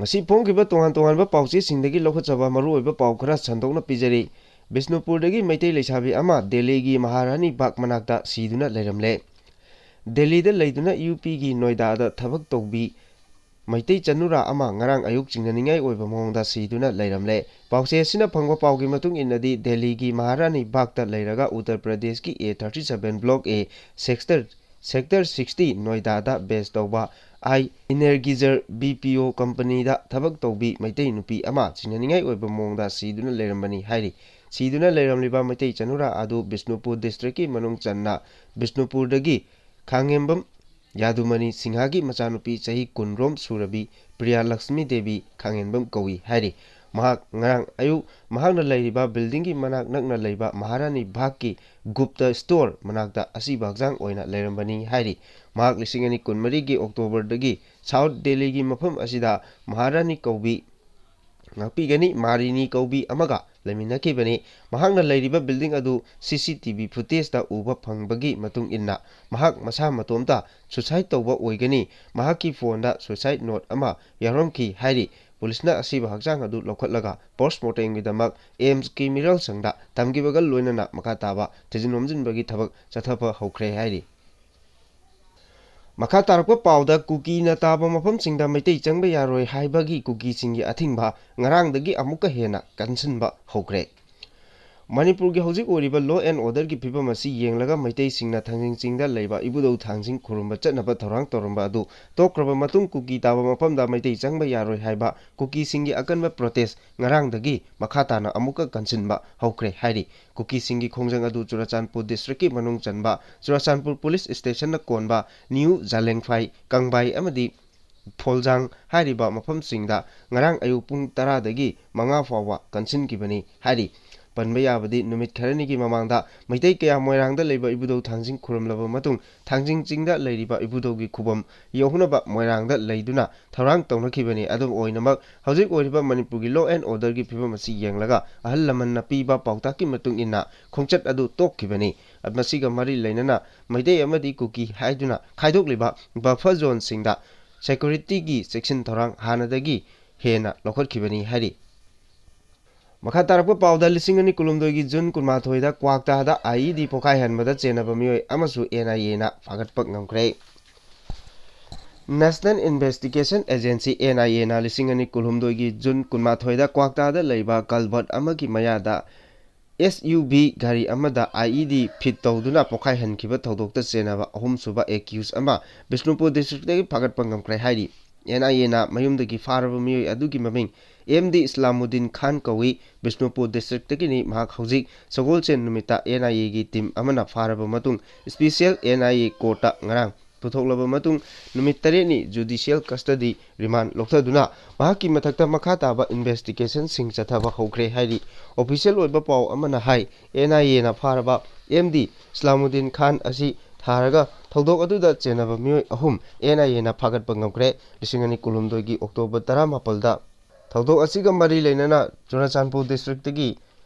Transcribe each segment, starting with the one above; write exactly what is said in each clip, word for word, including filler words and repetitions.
ꯉꯁꯤ ꯐꯣꯡꯈꯤꯕ ꯇꯣꯉꯥꯟ ꯇꯣꯉꯥꯟꯕ ꯄꯥꯎꯆꯦꯁꯤꯡꯗꯒꯤ ꯂꯧꯈꯠꯆꯕ ꯃꯔꯨꯑꯣꯏꯕ ꯄꯥꯎ ꯈꯔ ꯁꯟꯗꯣꯛꯅ ꯄꯤꯖꯔꯤ꯫ ꯕꯤꯁꯅꯨꯄꯨꯔꯗꯒꯤ ꯃꯩꯇꯩ ꯂꯩꯁꯥꯕꯤ ꯑꯃ ꯗꯦꯜꯂꯤꯒꯤ ꯃꯍꯥꯔꯥꯅꯤ ꯕꯥꯒ ꯃꯅꯥꯛꯇ ꯁꯤꯗꯨꯅ ꯂꯩꯔꯝꯂꯦ꯫ ꯗꯦꯜꯂꯤꯗ ꯂꯩꯗꯨꯅ ꯌꯨ ꯄꯤꯒꯤ ꯅꯣꯏꯗꯥꯗ ꯊꯕꯛ ꯇꯧꯕꯤ ꯃꯩꯇꯩ ꯆꯅꯨꯔꯥ ꯑꯃ ꯉꯔꯥꯡ ꯑꯌꯨꯛ ꯆꯤꯡꯅꯅꯤꯡꯉꯥꯏ ꯑꯣꯏꯕ ꯃꯑꯣꯡꯗ ꯁꯤꯗꯨꯅ ꯂꯩꯔꯝꯂꯦ꯫ ꯄꯥꯎꯆꯦ ꯑꯁꯤꯅ ꯐꯪꯕ ꯄꯥꯎꯒꯤ ꯃꯇꯨꯡ ꯏꯟꯅꯗꯤ, ꯗꯦꯜꯂꯤꯒꯤ ꯃꯍꯥꯔꯥꯅꯤ ꯕꯥꯒꯇ ꯂꯩꯔꯒ ꯎꯠꯇꯔ ꯄ꯭ꯔꯗꯦꯁꯀꯤ ꯑꯦ ꯊꯥꯔꯇꯤ ꯁꯚꯦꯟ ꯕ꯭ꯂꯣꯛ ꯑꯦ ꯁꯦꯛꯇꯔ, ꯁꯦꯛꯇꯔ ꯁꯤꯛꯁꯇꯤ ꯅꯣꯏꯗꯥꯗ ꯕꯦꯁ ꯇꯧꯕ ꯑꯥꯏ ꯏꯅꯔꯒꯤꯖꯔ ꯕꯤ ꯄꯤ ꯑꯣ ꯀꯝꯄꯅꯤꯗ ꯊꯕꯛ ꯇꯧꯕꯤ ꯃꯩꯇꯩ ꯅꯨꯄꯤ ꯑꯃ ꯆꯤꯡꯅꯅꯤꯡꯉꯥꯏ ꯑꯣꯏꯕ ꯃꯑꯣꯡꯗ ꯁꯤꯗꯨꯅ ꯂꯩꯔꯝꯕꯅꯤ ꯍꯥꯏꯔꯤ꯫ ꯁꯤꯗꯨꯅ ꯂꯩꯔꯝꯂꯤꯕ ꯃꯩꯇꯩ ꯆꯅꯨꯔꯥ ꯑꯗꯨ ꯕꯤꯁꯅꯨꯄꯨꯔ ꯗꯤꯁꯇ꯭ꯔꯤꯛꯀꯤ ꯃꯅꯨꯡ ꯆꯟꯅ ꯕꯤꯁꯅꯨꯄꯨꯔꯗꯒꯤ ꯈꯥꯡꯉꯦꯝꯕꯝ ꯌꯥꯗꯨꯃꯅꯤ ꯁꯤꯡꯍꯒꯤ ꯃꯆꯥꯅꯨꯄꯤ ꯆꯍꯤ ꯀꯨꯟꯔꯣꯝ ꯁꯨꯔꯕꯤ ꯄ꯭ꯔꯤꯌꯥ ꯂꯛꯁꯃꯤ ꯗꯦꯕꯤ ꯈꯥꯡꯉꯦꯝꯕꯝ ꯀꯧꯏ ꯍꯥꯏꯔꯤ꯫ ꯃꯍꯥꯛ ꯉꯔꯥꯡ ꯑꯌꯨꯛ ꯃꯍꯥꯛꯅ ꯂꯩꯔꯤꯕ ꯕꯤꯜꯗꯤꯡꯒꯤ ꯃꯅꯥꯛ ꯅꯛꯅ ꯂꯩꯕ ꯃꯍꯥꯔꯥꯅꯤ ꯕꯥꯒꯀꯤ ꯒꯨꯞꯇ ꯁ꯭ꯇꯣꯔ ꯃꯅꯥꯛꯇ ꯑꯁꯤꯕ ꯍꯛꯆꯥꯡ ꯑꯣꯏꯅ ꯂꯩꯔꯝꯕꯅꯤ ꯍꯥꯏꯔꯤ꯫ ꯃꯍꯥꯛ ꯂꯤꯁꯤꯡ ꯑꯅꯤ ꯀꯨꯟꯃꯔꯤꯒꯤ ꯑꯣꯛꯇꯣꯕꯔꯗꯒꯤ ꯁꯥꯎꯠ ꯗꯦꯜꯂꯤꯒꯤ ꯃꯐꯝ ꯑꯁꯤꯗ ꯃꯍꯥꯔꯥꯅꯤ ꯀꯧꯕꯤ ꯉꯥꯛꯄꯤꯒꯅꯤ ꯃꯥꯔꯤꯅꯤ ꯀꯧꯕꯤ ꯑꯃꯒ ꯂꯩꯃꯤꯟꯅꯈꯤꯕꯅꯤ꯫ ꯃꯍꯥꯛꯅ ꯂꯩꯔꯤꯕ ꯕꯤꯜꯗꯤꯡ ꯑꯗꯨ ꯁꯤ ꯁꯤ ꯇꯤ ꯚꯤ ꯐꯨꯇꯦꯖꯇ ꯎꯕ ꯐꯪꯕꯒꯤ ꯃꯇꯨꯡ ꯏꯟꯅ, ꯃꯍꯥꯛ ꯃꯁꯥ ꯃꯇꯣꯝꯇ ꯁꯨꯁꯥꯏꯗ ꯇꯧꯕ ꯑꯣꯏꯒꯅꯤ꯫ ꯃꯍꯥꯛꯀꯤ ꯐꯣꯟꯗ ꯁꯨꯁꯥꯏꯗ ꯅꯣꯠ ꯑꯃ ꯌꯥꯎꯔꯝꯈꯤ ꯍꯥꯏꯔꯤ꯫ ꯄꯨꯂꯤꯁꯅ ꯑꯁꯤꯕ ꯍꯛꯆꯥꯡ ꯑꯗꯨ ꯂꯧꯈꯠꯂꯒ ꯄꯣꯁ꯭ꯠꯃꯣꯔꯇꯦꯝꯒꯤꯗꯃꯛ ꯑꯦꯝꯁꯀꯤ ꯃꯤꯔꯣꯜꯁꯪꯗ ꯊꯝꯈꯤꯕꯒ ꯂꯣꯏꯅꯅ ꯃꯈꯥ ꯇꯥꯕ ꯊꯤꯖꯤꯟ ꯍꯨꯝꯖꯤꯟꯕꯒꯤ ꯊꯕꯛ ꯆꯠꯊꯕ ꯍꯧꯈ꯭ꯔꯦ ꯍꯥꯏꯔꯤ꯫ ꯃꯈꯥ ꯇꯥꯔꯛꯄ ꯄꯥꯎꯗ, ꯀꯨꯀꯤꯅ ꯇꯥꯕ ꯃꯐꯝꯁꯤꯡꯗ ꯃꯩꯇꯩ ꯆꯪꯕ ꯌꯥꯔꯣꯏ ꯍꯥꯏꯕꯒꯤ ꯀꯨꯀꯤꯁꯤꯡꯒꯤ ꯑꯊꯤꯡꯕ ꯉꯔꯥꯡꯗꯒꯤ ꯑꯃꯨꯛꯀ ꯍꯦꯟꯅ ꯀꯟꯁꯤꯟꯕ ꯍꯧꯈ꯭ꯔꯦ꯫ ꯃꯅꯤꯄꯨꯔꯒꯤ ꯍꯧꯖꯤꯛ ꯑꯣꯏꯔꯤꯕ law and orderꯒꯤ ꯐꯤꯕꯝ ꯑꯁꯤ ꯌꯦꯡꯂꯒ ꯃꯩꯇꯩꯁꯤꯡꯅ ꯊꯥꯡꯖꯤꯡ ꯆꯤꯡꯗ ꯂꯩꯕ ꯏꯕꯨꯙꯧ ꯊꯥꯡꯖꯤꯡ ꯈꯨꯔꯨꯝꯕ ꯆꯠꯅꯕ ꯊꯧꯔꯥꯡ ꯇꯧꯔꯝꯕ ꯑꯗꯨ ꯇꯣꯛꯈ꯭ꯔꯕ ꯃꯇꯨꯡ, ꯀꯨꯀꯤ ꯇꯥꯕ ꯃꯐꯝꯗ ꯃꯩꯇꯩ ꯆꯪꯕ ꯌꯥꯔꯣꯏ ꯍꯥꯏꯕ ꯀꯨꯀꯤꯁꯤꯡꯒꯤ ꯑꯀꯟꯕ protest ꯉꯔꯥꯡꯗꯒꯤ ꯃꯈꯥ ꯇꯥꯅ ꯑꯃꯨꯛꯀ ꯀꯟꯁꯤꯟꯕ ꯍꯧꯈ꯭ꯔꯦ ꯍꯥꯏꯔꯤ꯫ ꯀꯨꯀꯤꯁꯤꯡꯒꯤ ꯈꯣꯡꯖꯪ ꯑꯗꯨ ꯆꯨꯔꯆꯥꯟꯄꯨꯔ districtꯀꯤ ꯃꯅꯨꯡ ꯆꯟꯕ ꯆꯨꯔꯆꯥꯟꯄꯨꯔ police stationꯅ ꯀꯣꯟꯕ ꯅ꯭ꯌꯨ ꯖꯥꯂꯦꯡꯐꯥꯏ, ꯀꯪꯕꯥꯏ ꯑꯃꯗꯤ ꯐꯣꯜꯖꯥꯡ ꯍꯥꯏꯔꯤꯕ ꯃꯐꯝꯁꯤꯡꯗ ꯉꯔꯥꯡ ꯑꯌꯨꯛ ꯄꯨꯡ ꯇꯔꯥꯗꯒꯤ ꯃꯉꯥ ꯐꯥꯎꯕ ꯀꯟꯁꯤꯟꯈꯤꯕꯅꯤ ꯍꯥꯏꯔꯤ꯫ ꯄꯟꯕ ꯌꯥꯕꯗꯤ, ꯅꯨꯃꯤꯠ ꯈꯔꯅꯤꯒꯤ ꯃꯃꯥꯡꯗ ꯃꯩꯇꯩ ꯀꯌꯥ ꯃꯣꯏꯔꯥꯡꯗ ꯂꯩꯕ ꯏꯕꯨꯙꯧ ꯊꯥꯡꯖꯤꯡ ꯈꯨꯔꯨꯝꯂꯕ ꯃꯇꯨꯡ, ꯊꯥꯡꯖꯤꯡ ꯆꯤꯡꯗ ꯂꯩꯔꯤꯕ ꯏꯕꯨꯙꯧꯒꯤ ꯈꯨꯕꯝ ꯌꯧꯅꯕ ꯃꯣꯏꯔꯥꯡꯗ ꯂꯩꯗꯨꯅ ꯊꯧꯔꯥꯡ ꯇꯧꯅꯈꯤꯕꯅꯤ꯫ ꯑꯗꯨꯝ ꯑꯣꯏꯅꯃꯛ, ꯍꯧꯖꯤꯛ ꯑꯣꯏꯔꯤꯕ ꯃꯅꯤꯄꯨꯔꯒꯤ law and orderꯒꯤ ꯐꯤꯕꯝ ꯑꯁꯤ ꯌꯦꯡꯂꯒ, ꯑꯍꯜ ꯂꯃꯟꯅ ꯄꯤꯕ ꯄꯥꯎꯇꯥꯛꯀꯤ ꯃꯇꯨꯡ ꯏꯟꯅ ꯈꯣꯡꯆꯠ ꯑꯗꯨ ꯇꯣꯛꯈꯤꯕꯅꯤ꯫ ꯃꯁꯤꯒ ꯃꯔꯤ ꯂꯩꯅꯅ, ꯃꯩꯇꯩ ꯑꯃꯗꯤ ꯀꯨꯀꯤ ꯍꯥꯏꯗꯨꯅ ꯈꯥꯏꯗꯣꯛꯂꯤꯕ buffer zoneꯁꯤꯡꯗ ꯁꯦꯀ꯭ꯌꯨꯔꯤꯇꯤꯒꯤ ꯆꯦꯛꯁꯤꯟ ꯊꯧꯔꯥꯡ ꯍꯥꯟꯅꯗꯒꯤ ꯍꯦꯟꯅ ꯂꯧꯈꯠꯈꯤꯕꯅꯤ ꯍꯥꯏꯔꯤ꯫ ꯃꯈꯥ ꯇꯥꯔꯛꯄ ꯄꯥꯎꯗ, ꯂꯤꯁꯤꯡ ꯑꯅꯤ ꯀꯨꯟꯍꯨꯝꯗꯣꯏꯒꯤ ꯖꯨꯟ ꯀꯨꯟꯃꯥꯊꯣꯏꯗ ꯀ꯭ꯋꯥꯛꯇꯥꯗ IED ꯄꯣꯈꯥꯏꯍꯟꯕꯗ ꯆꯦꯟꯅꯕ ꯃꯤꯑꯣꯏ ꯑꯃꯁꯨ NIAꯅ ꯐꯥꯒꯠꯄ ꯉꯝꯈ꯭ꯔꯦ꯫ National Investigation Agency, NIAꯅ ꯂꯤꯁꯤꯡ ꯑꯅꯤ ꯀꯨꯟꯍꯨꯝꯗꯣꯏꯒꯤ ꯖꯨꯟ ꯀꯨꯟꯃꯥꯊꯣꯏꯗ ꯀ꯭ꯋꯥꯛꯇꯥꯗ ꯂꯩꯕ ꯀꯜꯚꯔꯠ ꯑꯃꯒꯤ ꯃꯌꯥꯗ SUV ꯒꯥꯔꯤ ꯑꯃꯗ IED ꯐꯤꯠ ꯇꯧꯗꯨꯅ ꯄꯣꯈꯥꯏꯍꯟꯈꯤꯕ ꯊꯧꯗꯣꯛꯇ ꯆꯦꯟꯅꯕ ꯑꯍꯨꯝꯁꯨꯕ ꯑꯦꯀ꯭ꯌꯨꯁ ꯑꯃ ꯕꯤꯁꯅꯨꯄꯨꯔ ꯗꯤꯁꯇ꯭ꯔꯤꯛꯇꯒꯤ ꯐꯥꯒꯠꯄ ꯉꯝꯈ꯭ꯔꯦ ꯍꯥꯏꯔꯤ꯫ NIAꯅ ꯃꯌꯨꯝꯗꯒꯤ ꯐꯥꯔꯕ ꯃꯤꯑꯣꯏ ꯑꯗꯨꯒꯤ ꯃꯃꯤꯡ MD ꯏꯁꯂꯥꯃꯨꯗꯤꯟ ꯈꯥꯟ ꯀꯧꯏ꯫ ꯕꯤꯁꯅꯨꯄꯨꯔ ꯗꯤꯁꯇ꯭ꯔꯤꯛꯇꯒꯤꯅꯤ꯫ ꯃꯍꯥꯛ ꯍꯧꯖꯤꯛ ꯁꯒꯣꯜꯁꯦꯟ ꯅꯨꯃꯤꯠꯇ NIAꯒꯤ ꯇꯤꯝ ꯑꯃꯅ ꯐꯥꯔꯕ ꯃꯇꯨꯡ ꯏꯁꯄꯤꯁꯦꯜ NIA ꯀꯣꯔꯠꯇ ꯉꯔꯥꯡ ꯄꯨꯊꯣꯛꯂꯕ ꯃꯇꯨꯡ ꯅꯨꯃꯤꯠ ꯇꯔꯦꯠꯅꯤ ꯖꯨꯗꯤꯁꯤꯌꯦꯜ ꯀꯁꯇꯗꯤ ꯔꯤꯃꯥꯟ ꯂꯧꯊꯗꯨꯅ ꯃꯍꯥꯛꯀꯤ ꯃꯊꯛꯇ ꯃꯈꯥ ꯇꯥꯕ ꯏꯟꯚꯦꯁꯇꯤꯒꯦꯁꯟꯁꯤꯡ ꯆꯠꯊꯕ ꯍꯧꯈ꯭ꯔꯦ ꯍꯥꯏꯔꯤ꯫ ꯑꯣꯐꯤꯁꯤꯌꯦꯜ ꯑꯣꯏꯕ ꯄꯥꯎ ꯑꯃꯅ ꯍꯥꯏ, NIAꯅ ꯐꯥꯔꯕ MD ꯏꯁꯂꯥꯃꯨꯗꯤꯟ ꯈꯥꯟ ꯑꯁꯤ ꯊꯥꯔꯒ ꯊꯧꯗꯣꯛ ꯑꯗꯨꯗ ꯆꯦꯟꯅꯕ ꯃꯤꯑꯣꯏ ꯑꯍꯨꯝ NIAꯅ ꯐꯥꯒꯠꯄ ꯉꯝꯈ꯭ꯔꯦ꯫ ꯂꯤꯁꯤꯡ ꯑꯅꯤ ꯀꯨꯟꯍꯨꯝꯗꯣꯏꯒꯤ ꯑꯣꯛꯇꯣꯕꯔ ꯇꯔꯥꯃꯥꯄꯜꯗ ꯊꯧꯗꯣꯛ ꯑꯁꯤꯒ ꯃꯔꯤ ꯂꯩꯅꯅ ꯆꯨꯔꯆꯥꯟꯄꯨꯔ ꯗꯤꯁꯇ꯭ꯔꯤꯛꯇꯒꯤ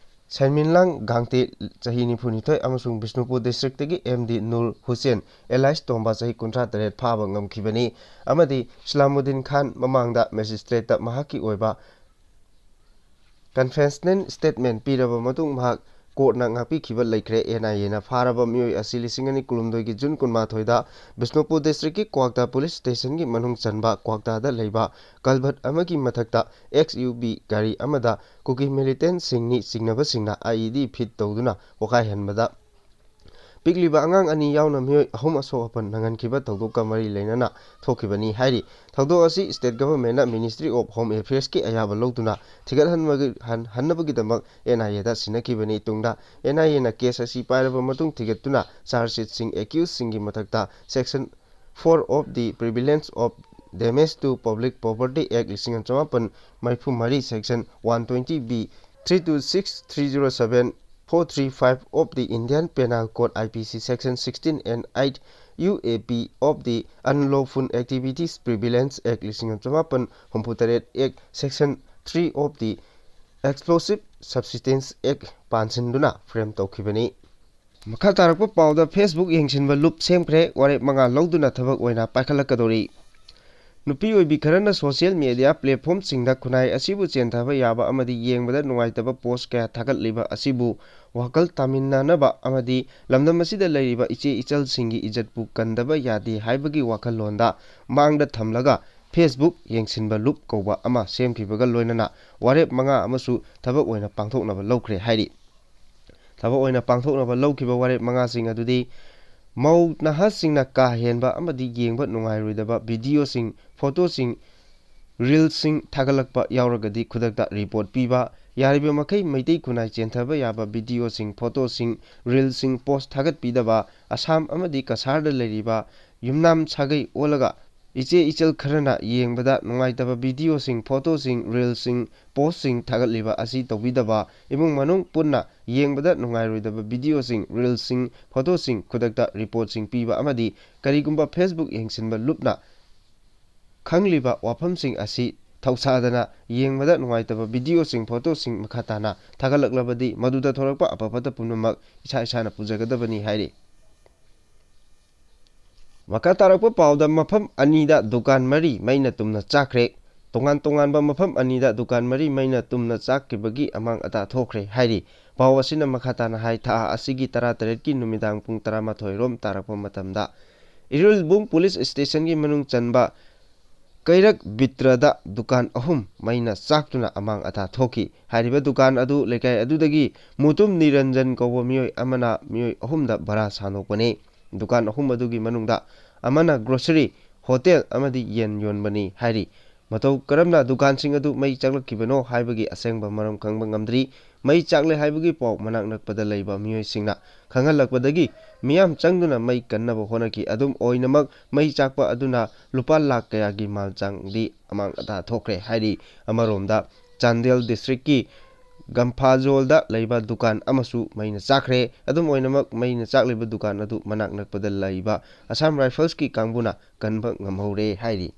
ꯁꯦꯟꯃꯤꯟꯂꯥꯡ ꯒꯥꯡꯇꯦ, ꯆꯍꯤ ꯅꯤꯐꯨꯅꯤꯊꯣꯏ, ꯑꯃꯁꯨꯡ ꯕꯤꯁꯅꯨꯄꯨꯔ ꯗꯤꯁꯇ꯭ꯔꯤꯛꯇꯒꯤ MD ꯅꯨꯔ ꯍꯨꯁꯦꯟ alias ꯇꯣꯝꯕ, ꯆꯍꯤ ꯀꯨꯟꯊ꯭ꯔꯥ ꯇꯔꯦꯠ ꯐꯥꯕ ꯉꯝꯈꯤꯕꯅꯤ ꯑꯃꯗꯤ ꯏꯁꯂꯥꯃꯨꯗꯤꯟ ꯈꯥꯟ ꯃꯃꯥꯡꯗ ꯃꯦꯖꯤꯁꯇ꯭ꯔꯦꯠꯇ ꯃꯍꯥꯛꯀꯤ ꯑꯣꯏꯕ ꯀꯟꯐꯦꯁꯅꯦꯜ ꯁ꯭ꯇꯦꯠꯃꯦꯟ ꯄꯤꯔꯕ ꯃꯇꯨꯡ ꯃꯍꯥꯛ ꯀꯣꯔꯠꯅ ꯉꯥꯛꯄꯤꯈꯤꯕ ꯂꯩꯈ꯭ꯔꯦ꯫ NIAꯅ ꯐꯥꯔꯕ ꯃꯤꯑꯣꯏ ꯑꯁꯤ ꯂꯤꯁꯤꯡ ꯑꯅꯤ ꯀꯨꯟꯍꯨꯝꯗꯣꯏꯒꯤ ꯖꯨꯟ ꯀꯨꯟꯃꯥꯊꯣꯏꯗ ꯕꯤꯁꯅꯨꯄꯨꯔ ꯗꯤꯁꯇ꯭ꯔꯤꯛꯀꯤ ꯀ꯭ꯋꯥꯛꯇꯥ ꯄꯨꯂꯤꯁ ꯁ꯭ꯇꯦꯁꯟꯒꯤ ꯃꯅꯨꯡ ꯆꯟꯕ ꯀ꯭ꯋꯥꯛꯇꯥꯗ ꯂꯩꯕ ꯀꯜꯚꯔꯠ ꯑꯃꯒꯤ ꯃꯊꯛꯇ SUV ꯒꯥꯔꯤ ꯑꯃꯗ ꯀꯨꯀꯤ ꯃꯤꯂꯤꯇꯦꯟꯠꯁꯤꯡꯅꯤ ꯆꯤꯡꯅꯕꯁꯤꯡꯅ IED ꯐꯤꯠ ꯇꯧꯗꯨꯅ ꯄꯣꯈꯥꯏꯍꯟꯕꯗ ꯄꯤꯛꯂꯤꯕ ꯑꯉꯥꯡ ꯑꯅꯤ ꯌꯥꯎꯅ ꯃꯤꯑꯣꯏ ꯑꯍꯨꯝ ꯑꯁꯣꯛ ꯑꯄꯟ ꯅꯪꯍꯟꯈꯤꯕ ꯊꯧꯗꯣꯛꯀ ꯃꯔꯤ ꯂꯩꯅꯅ ꯊꯣꯛꯈꯤꯕꯅꯤ ꯍꯥꯏꯔꯤ꯫ ꯊꯧꯗꯣꯛ ꯑꯁꯤ ꯁ꯭ꯇꯦꯠ ꯒꯚꯔꯟꯃꯦꯟꯠꯅ ꯃꯤꯅꯤꯁꯇ꯭ꯔꯤ ꯑꯣꯐ ꯍꯣꯝ ꯑꯦꯐꯤꯌꯔꯁꯀꯤ ꯑꯌꯥꯕ ꯂꯧꯗꯨꯅ ꯊꯤꯒꯠꯍꯟꯕꯒꯤ-, ꯍꯟ-, ꯍꯟꯅꯕꯒꯤꯗꯃꯛ NIAꯗ ꯁꯤꯟꯅꯈꯤꯕꯅꯤ꯫ ꯇꯨꯡꯗ NIAꯅ ꯀꯦꯁ ꯑꯁꯤ ꯄꯥꯏꯔꯕ ꯃꯇꯨꯡ ꯊꯤꯒꯠꯇꯨꯅ ꯆꯥꯔꯖ ꯁꯤꯠꯁꯤꯡ, ꯑꯦꯀ꯭ꯌꯨꯁꯁꯤꯡꯒꯤ ꯃꯊꯛꯇ section four of the Prevalence of Damage to Public Property Act ꯂꯤꯁꯤꯡ ꯑꯃ ꯆꯃꯥꯄꯟ ꯃꯔꯤꯐꯨ ꯃꯔꯤ, section one twenty B, three two six, three zero seven, four three five of the Indian Penal Code, IPC, section sixteen and eight, UAP of the Unlawful Activities Prevalence Act ꯂꯤꯁꯤꯡ ꯑꯃ ꯆꯃꯥꯄꯟ ꯍꯨꯝꯐꯨ ꯇꯔꯦꯠ Act, section three of the Explosive Substance Act ꯄꯥꯟꯁꯤꯟꯗꯨꯅ frame ꯇꯧꯈꯤꯕꯅꯤ꯫ ꯃꯈꯥ ꯇꯥꯔꯛꯄ ꯄꯥꯎꯗ, Facebook ꯌꯦꯡꯁꯤꯟꯕ ꯂꯨꯞ ꯁꯦꯝꯈ꯭ꯔꯦ, ꯋꯥꯔꯦꯞ ꯃꯉꯥ ꯂꯧꯗꯨꯅ ꯊꯕꯛ ꯑꯣꯏꯅ ꯄꯥꯏꯈꯠꯂꯛꯀꯗꯧꯔꯤ꯫ ꯅꯨꯄꯤ ꯑꯣꯏꯕꯤ ꯈꯔꯅ social media platformꯁꯤꯡꯗ ꯈꯨꯟꯅꯥꯏ ꯑꯁꯤꯕꯨ ꯆꯦꯟꯊꯕ ꯌꯥꯕ ꯑꯃꯗꯤ ꯌꯦꯡꯕꯗ ꯅꯨꯡꯉꯥꯏꯇꯕ post ꯀꯌꯥ ꯊꯥꯒꯠꯂꯤꯕ ꯑꯁꯤꯕꯨ ꯋꯥꯈꯜ ꯇꯥꯃꯤꯟꯅꯅꯕ ꯑꯃꯗꯤ ꯂꯝꯗꯝ ꯑꯁꯤꯗ ꯂꯩꯔꯤꯕ ꯏꯆꯦ ꯏꯆꯜꯁꯤꯡꯒꯤ ꯏꯖꯠꯄꯨ ꯀꯟꯗꯕ ꯌꯥꯗꯦ ꯍꯥꯏꯕꯒꯤ ꯋꯥꯈꯜꯂꯣꯟꯗ ꯃꯥꯡꯗ ꯊꯝꯂꯒ Facebook ꯌꯦꯡꯁꯤꯟꯕ ꯂꯨꯞ ꯀꯧꯕ ꯑꯃ ꯁꯦꯝꯈꯤꯕꯒ ꯂꯣꯏꯅꯅ ꯋꯥꯔꯦꯞ ꯃꯉꯥ ꯑꯃꯁꯨ ꯊꯕꯛ ꯑꯣꯏꯅ ꯄꯥꯡꯊꯣꯛꯅꯕ ꯂꯧꯈ꯭ꯔꯦ ꯍꯥꯏꯔꯤ꯫ ꯊꯕꯛ ꯑꯣꯏꯅ ꯄꯥꯡꯊꯣꯛꯅꯕ ꯂꯧꯈꯤꯕ ꯋꯥꯔꯦꯞ ꯃꯉꯥꯁꯤꯡ ꯑꯗꯨꯗꯤ ꯃꯧ ꯅꯍꯥꯁꯤꯡꯅ ꯀꯥ ꯍꯦꯟꯕ ꯑꯃꯗꯤ ꯌꯦꯡꯕ ꯅꯨꯡꯉꯥꯏꯔꯣꯏꯗꯕ videoꯁꯤꯡ, photoꯁꯤꯡ, reelsꯁꯤꯡ ꯊꯥꯒꯠꯂꯛꯄ ꯌꯥꯎꯔꯒꯗꯤ ꯈꯨꯗꯛꯇ report ꯄꯤꯕ, ꯌꯥꯔꯤꯕ ꯃꯈꯩ ꯃꯩꯇꯩ ꯈꯨꯟꯅꯥꯏ ꯆꯦꯟꯊꯕ ꯌꯥꯕ videoꯁꯤꯡ, photoꯁꯤꯡ, reelsꯁꯤꯡ post ꯊꯥꯒꯠꯄꯤꯗꯕ, ꯑꯁꯥꯝ ꯑꯃꯗꯤ ꯀꯁꯥꯔꯗ ꯂꯩꯔꯤꯕ ꯌꯨꯝꯅꯥꯝ ꯁꯥꯒꯩ ꯑꯣꯜꯂꯒ ꯏꯆꯦ ꯏꯆꯜ ꯈꯔꯅ ꯌꯦꯡꯕꯗ ꯅꯨꯡꯉꯥꯏꯇꯕ videoꯁꯤꯡ, photoꯁꯤꯡ, reelsꯁꯤꯡ, postꯁꯤꯡ ꯊꯥꯒꯠꯂꯤꯕ ꯑꯁꯤ ꯇꯧꯕꯤꯗꯕ, ꯏꯃꯨꯡ ꯃꯅꯨꯡ ꯄꯨꯟꯅ ꯌꯦꯡꯕꯗ ꯅꯨꯡꯉꯥꯏꯔꯣꯏꯗꯕ videoꯁꯤꯡ, reelsꯁꯤꯡ, photoꯁꯤꯡ ꯈꯨꯗꯛꯇ reportꯁꯤꯡ ꯄꯤꯕ ꯑꯃꯗꯤ ꯀꯔꯤꯒꯨꯝꯕ Facebook ꯌꯦꯡꯁꯤꯟꯕ ꯂꯨꯞꯅ ꯈꯪꯂꯤꯕ ꯋꯥꯐꯝꯁꯤꯡ ꯑꯁꯤ ꯊꯧꯁꯥꯗꯅ ꯌꯦꯡꯕꯗ ꯅꯨꯡꯉꯥꯏꯇꯕ videoꯁꯤꯡ, photoꯁꯤꯡ ꯃꯈꯥ ꯇꯥꯅ ꯊꯥꯒꯠꯂꯛꯂꯕꯗꯤ ꯃꯗꯨꯗ ꯊꯣꯛꯂꯛꯄ ꯑꯐ ꯐꯠꯇ ꯄꯨꯝꯅꯃꯛ ꯏꯁꯥ ꯏꯁꯥꯅ ꯄꯨꯖꯒꯗꯕꯅꯤ ꯍꯥꯏꯔꯤ꯫ ꯃꯈꯥ ꯇꯥꯔꯛꯄ ꯄꯥꯎꯗ ꯃꯐꯝ ꯑꯅꯤꯗ ꯗꯨꯀꯥꯟ ꯃꯔꯤ ꯃꯩꯅ ꯇꯨꯝꯅ ꯆꯥꯛꯈ꯭ꯔꯦ꯫ ꯇꯣꯉꯥꯟ ꯇꯣꯉꯥꯟꯕ ꯃꯐꯝ ꯑꯅꯤꯗ ꯗꯨꯀꯥꯟ ꯃꯔꯤ ꯃꯩꯅ ꯇꯨꯝꯅ ꯆꯥꯛꯈꯤꯕꯒꯤ ꯑꯃꯥꯡ ꯑꯇꯥ ꯊꯣꯛꯈ꯭ꯔꯦ ꯍꯥꯏꯔꯤ꯫ ꯄꯥꯎ ꯑꯁꯤꯅ ꯃꯈꯥ ꯇꯥꯅ ꯍꯥꯏ, ꯊꯥ ꯑꯁꯤꯒꯤ ꯇꯔꯥꯇꯔꯦꯠꯀꯤ ꯅꯨꯃꯤꯗꯥꯡ ꯄꯨꯡ ꯇꯔꯥꯃꯥꯊꯣꯏ ꯔꯣꯝ ꯇꯥꯔꯛꯄ ꯃꯇꯝꯗ ꯏꯔꯤꯜꯕꯨꯡ police stationꯒꯤ ꯃꯅꯨꯡ ꯆꯟꯕ ꯀꯩꯔꯛ ꯕꯤꯇ꯭ꯔꯗ ꯗꯨꯀꯥꯟ ꯑꯍꯨꯝ ꯃꯩꯅ ꯆꯥꯛꯇꯨꯅ ꯑꯃꯥꯡ ꯑꯇꯥ ꯊꯣꯛꯈꯤ꯫ ꯍꯥꯏꯔꯤꯕ ꯗꯨꯀꯥꯟ ꯑꯗꯨ ꯂꯩꯀꯥꯏ ꯑꯗꯨꯗꯒꯤ ꯃꯨꯇꯨꯝ ꯅꯤꯔꯟꯖꯟ ꯀꯧꯕ ꯃꯤꯑꯣꯏ ꯑꯃꯅ ꯃꯤꯑꯣꯏ ꯑꯍꯨꯝꯗ ꯚꯔꯥ ꯁꯥꯟꯗꯣꯛꯄꯅꯤ꯫ ꯗꯨꯀꯥꯟ ꯑꯍꯨꯝ ꯑꯗꯨꯒꯤ ꯃꯅꯨꯡꯗ ꯑꯃꯅ grocery, hotel ꯑꯃꯗꯤ ꯌꯦꯟ ꯌꯣꯟꯕꯅꯤ ꯍꯥꯏꯔꯤ꯫ ꯃꯇꯧ ꯀꯔꯝꯅ ꯗꯨꯀꯥꯟꯁꯤꯡ ꯑꯗꯨ ꯃꯩ ꯆꯥꯛꯂꯛꯈꯤꯕꯅꯣ ꯍꯥꯏꯕꯒꯤ ꯑꯁꯦꯡꯕ ꯃꯔꯝ ꯈꯪꯕ ꯉꯝꯗ꯭ꯔꯤ꯫ ꯃꯩ ꯆꯥꯛꯂꯦ ꯍꯥꯏꯕꯒꯤ ꯄꯥꯎ ꯃꯅꯥꯛ ꯅꯛꯄꯗ ꯂꯩꯕ ꯃꯤꯑꯣꯏꯁꯤꯡꯅ ꯈꯪꯍꯜꯂꯛꯄꯗꯒꯤ ꯃꯤꯌꯥꯝ ꯆꯪꯗꯨꯅ ꯃꯩ ꯀꯟꯅꯕ ꯍꯣꯠꯅꯈꯤ꯫ ꯑꯗꯨꯝ ꯑꯣꯏꯅꯃꯛ, ꯃꯩ ꯆꯥꯛꯄ ꯑꯗꯨꯅ ꯂꯨꯄꯥ ꯂꯥꯈ ꯀꯌꯥꯒꯤ ꯃꯥꯜ ꯆꯥꯡꯗꯤ ꯑꯃꯥꯡ ꯑꯇꯥ ꯊꯣꯛꯈ꯭ꯔꯦ ꯍꯥꯏꯔꯤ꯫ ꯑꯃꯔꯣꯝꯗ, ꯆꯥꯟꯗꯦꯜ districtꯀꯤ ꯒꯝꯐꯥꯖꯣꯜꯗ ꯂꯩꯕ ꯗꯨꯀꯥꯟ ꯑꯃꯁꯨ ꯃꯩꯅ ꯆꯥꯛꯈ꯭ꯔꯦ꯫ ꯑꯗꯨꯝ ꯑꯣꯏꯅꯃꯛ, ꯃꯩꯅ ꯆꯥꯛꯂꯤꯕ ꯗꯨꯀꯥꯟ ꯑꯗꯨ ꯃꯅꯥꯛ ꯅꯛꯄꯗ ꯂꯩꯕ Assam Riflesꯀꯤ ꯀꯥꯡꯕꯨꯅ ꯀꯟꯕ ꯉꯝꯍꯧꯔꯦ ꯍꯥꯏꯔꯤ꯫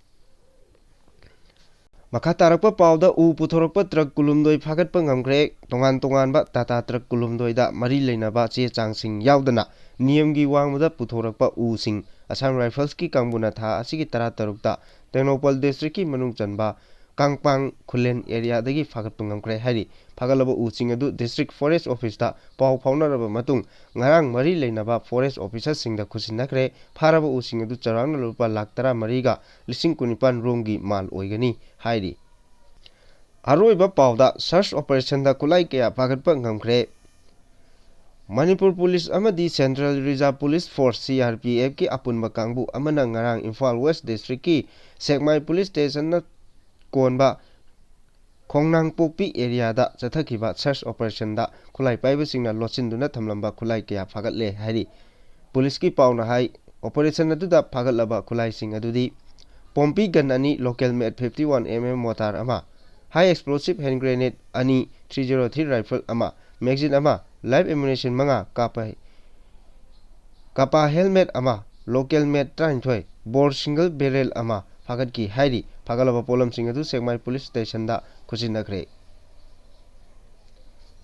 ꯃꯈꯥ ꯇꯥꯔꯛꯄ ꯄꯥꯎꯗ, ꯎ ꯄꯨꯊꯣꯔꯛꯄ truck ꯀꯨꯟꯍꯨꯝꯗꯣꯏ ꯐꯥꯒꯠꯄ ꯉꯝꯈ꯭ꯔꯦ꯫ ꯇꯣꯉꯥꯟ ꯇꯣꯉꯥꯟꯕ Tata truck ꯀꯨꯟꯍꯨꯝꯗꯣꯏꯗ ꯃꯔꯤ ꯂꯩꯅꯕ ꯆꯦ ꯆꯥꯡꯁꯤꯡ ꯌꯥꯎꯗꯅ ꯅꯤꯌꯝꯒꯤ ꯋꯥꯡꯃꯗ ꯄꯨꯊꯣꯔꯛꯄ ꯎꯁꯤꯡ Assam Riflesꯀꯤ ꯀꯥꯡꯕꯨꯅ ꯊꯥ ꯑꯁꯤꯒꯤ ꯇꯔꯥꯇꯔꯨꯛꯇ ꯇꯦꯡꯅꯧꯄꯜ district ꯀꯤ ꯃꯅꯨꯡ ꯆꯟꯕ ꯀꯥꯡꯄꯥꯡ ꯈꯨꯂꯦꯟ area ꯗꯒꯤ ꯐꯥꯒꯠꯄ ꯉꯝꯈ꯭ꯔꯦ ꯍꯥꯏꯔꯤ꯫ ꯐꯥꯒꯠꯂꯕ ꯎꯁꯤꯡ ꯑꯗꯨ district forest office ꯇ ꯄꯥꯎ ꯐꯥꯎꯅꯔꯕ ꯃꯇꯨꯡ ꯉꯔꯥꯡ ꯃꯔꯤ ꯂꯩꯅꯕ forest officer ꯁꯤꯡꯗ ꯈꯨꯠꯁꯤꯟꯅꯈ꯭ꯔꯦ꯫ ꯐꯥꯔꯕ ꯎꯁꯤꯡ ꯑꯗꯨ ꯆꯥꯎꯔꯥꯛꯅ ꯂꯨꯄꯥ ꯂꯥꯈ ꯇꯔꯥꯃꯔꯤꯒ ꯂꯤꯁꯤꯡ ꯀꯨꯟꯅꯤꯄꯥꯟ ꯔꯣꯝꯒꯤ ꯃꯥꯜ ꯑꯣꯏꯒꯅꯤ ꯍꯥꯏꯔꯤ꯫ ꯑꯔꯣꯏꯕ ꯄꯥꯎꯗ, search operation ꯗ ꯈꯨꯠꯂꯥꯏ ꯀꯌꯥ ꯐꯥꯒꯠꯄ ꯉꯝꯈ꯭ꯔꯦ꯫ ꯃꯅꯤꯄꯨꯔ Police ꯑꯃꯗꯤ Central Reserve Police Force, C R P F ꯀꯤ ꯑꯄꯨꯟꯕ ꯀꯥꯡꯕꯨ ꯑꯃꯅ ꯉꯔꯥꯡ ꯏꯝꯐꯥꯜ West district ꯀꯤ ꯁꯦꯛꯃꯥꯏ police station ꯅ ꯀꯣꯟꯕ ꯈꯣꯡꯅꯥꯡꯄꯣꯛꯄꯤ area ꯗ ꯆꯠꯊꯈꯤꯕ search operation ꯗ ꯈꯨꯠꯂꯥꯏ ꯄꯥꯏꯕꯁꯤꯡꯅ ꯂꯣꯠꯁꯤꯟꯗꯨꯅ ꯊꯝꯂꯝꯕ ꯈꯨꯠꯂꯥꯏ ꯀꯌꯥ ꯐꯥꯒꯠꯂꯦ ꯍꯥꯏꯔꯤ꯫ Police ꯀꯤ ꯄꯥꯎꯅ ꯍꯥꯏ, operation ꯑꯗꯨꯗ ꯐꯥꯒꯠꯂꯕ ꯈꯨꯠꯂꯥꯏꯁꯤꯡ ꯑꯗꯨꯗꯤ ꯄꯣꯝꯄꯤ gun ꯑꯅꯤ, local made fifty one M M mortar ꯑꯃ, high explosive hand grenade ꯑꯅꯤ, three zero three rifle ꯑꯃ, magazine ꯑꯃ, live ammunition ꯃꯉꯥ, ꯀꯥꯞꯄ ꯀꯥꯄꯥ helmet ꯑꯃ, local made ꯇꯔꯥꯅꯤꯊꯣꯏ, bore single barrel ꯑꯃ ꯐꯥꯒꯠꯈꯤ ꯍꯥꯏꯔꯤ꯫ ꯐꯥꯒꯠꯂꯕ ꯄꯣꯠꯂꯝꯁꯤꯡ ꯑꯗꯨ ꯁꯦꯛꯃꯥꯏ police station ꯗ ꯈꯨꯠꯁꯤꯟꯅꯈ꯭ꯔꯦ꯫